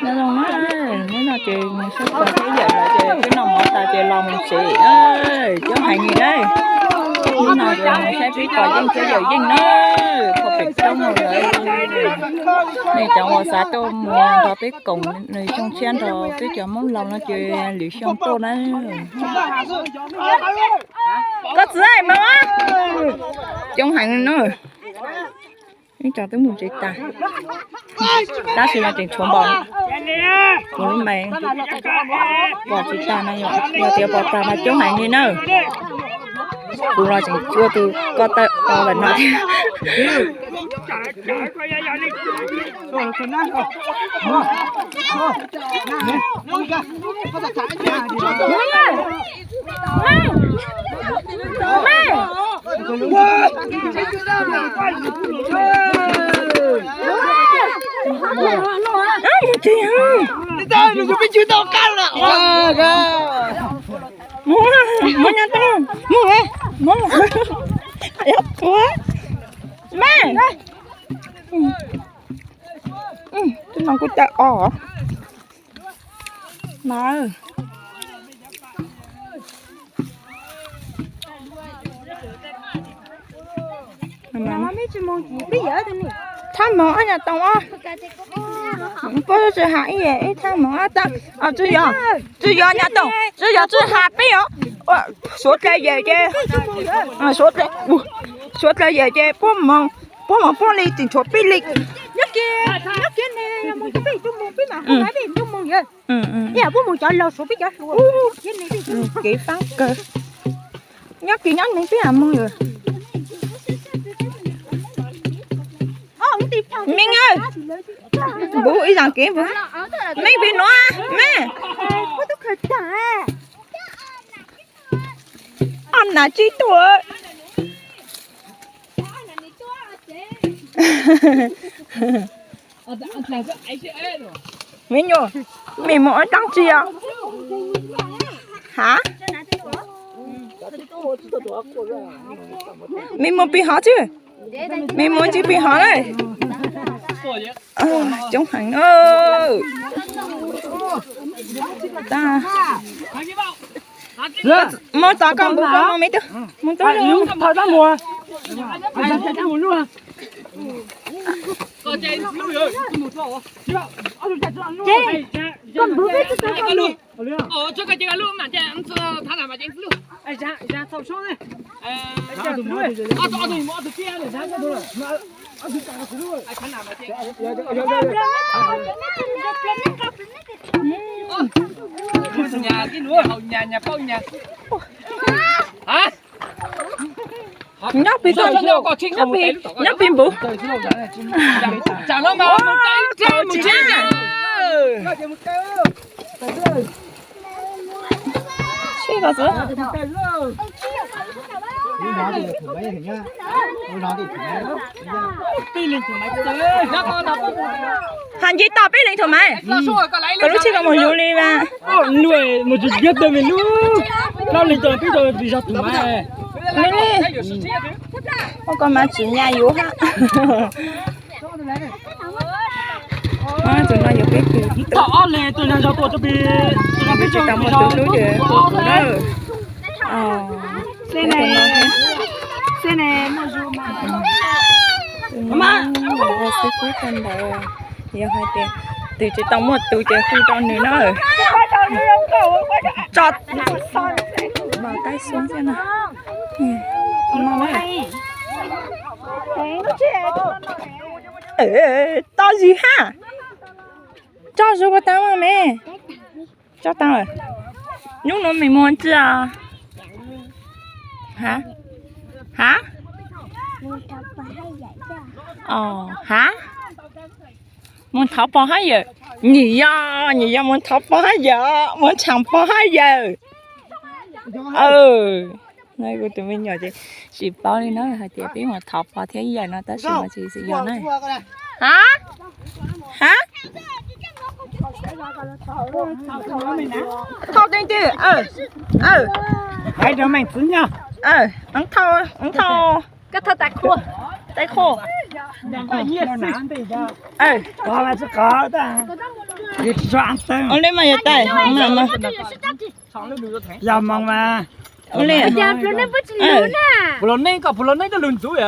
Nyob zoo na, hnub no ces mus saib pog thiab yawm lawv ces twb noj mov tas ces los mus tsev. Coob heev li na. Hnub no ces mus saib peb pog Yeej thiab yawm Yeej na, pog pem roob no lawm. Nej cov uas xav tuaj mus nrog peb koom nws xyoo tshiab nrog peb cov Hmoob laus no ces lwm xyoo tuaj na. Koj txiv, mus. Coob heev na. Ib co twb mus tsev tas, tab sis mas tseem tshuav npaum kuv lub me pom tsis tag no, yog tias pom tag mas coob heev li na. Kuv los tseem tshuav tus ko taw o lawm no thiab. Mus, mus nyob tau, mus, mus, mus, mus, me, twb no kuj caw os. Thab Hmoov ob nyuag toom os. Puab tsis has ib, ib Thab Hmoov ob tag. Tsis yog, tsis yog nyuag toom, tsis yog tsis has peb os. Suav dlawg yawm ces, suav dlawg yawm ces puab moog, puab moog puab li tseem tshuav peb li. Nyob kiag, nyob kiag ne, yog moog cov peb tub moog peb mam hu peb tub moog yawg. Ib yam puab moog cov laug suav peb cov hluas. Kev faab kawg. Nyob kiag nyob neeg peb mam moog yawg. Meej, npuv ib zaag kev npuv. Meej pem nuav, Meej. Ob nam tsi tuaj. Me nyuam, mej moog ua dlaab tsi os? Hav? Mej moog pig hov tsi? Mej moog tsi pig hov na? Coob heev na. Moog tod koj npuv koj moog me tub. Moog tod. Nyob pig, nyob pig, nyob pig npuv. Tsis ko xwb. Has nce tog peb leeg thaum mas, koj lub tsheb koj mus yuav li mas. Nws mus tsis kiag tawm me lub, noj li tawm peb tau zog thaum mas. Ua koj mas tsis nyaj yuav hab. Tus no yuav peb tus, tus no peb tsis tau muaj tus hlub ces tus na. Tus no, tus no ua xib fwb tau ntawd, yog hais tias tus tsis tau muaj tus ces hu rau nws na. Tso, taib xwb xwb no. Tso zis hab. Tso zis puas tau me? Tso tau. Hnub no mej moog tsi os? Hav? Hav? Hav? Moog thov pog hab yawm. Nyim yog, nyim yog moog thov pog hab yawm, moog tshaam pog hab yawm. Kuv tus me nyuam ces tsis paub li na hais tias peb moog thov pog thiab yawm no tab sis mas tsis yog na. Hav? Hav? Thauj twg twg? Thauj, thauj, thauj. Koj thauj tais qhua. Tais qhua. Ua li mas yog tais, yog moos mas. Ua li. Pus los nej kom pus los nej coj lug ntxuv.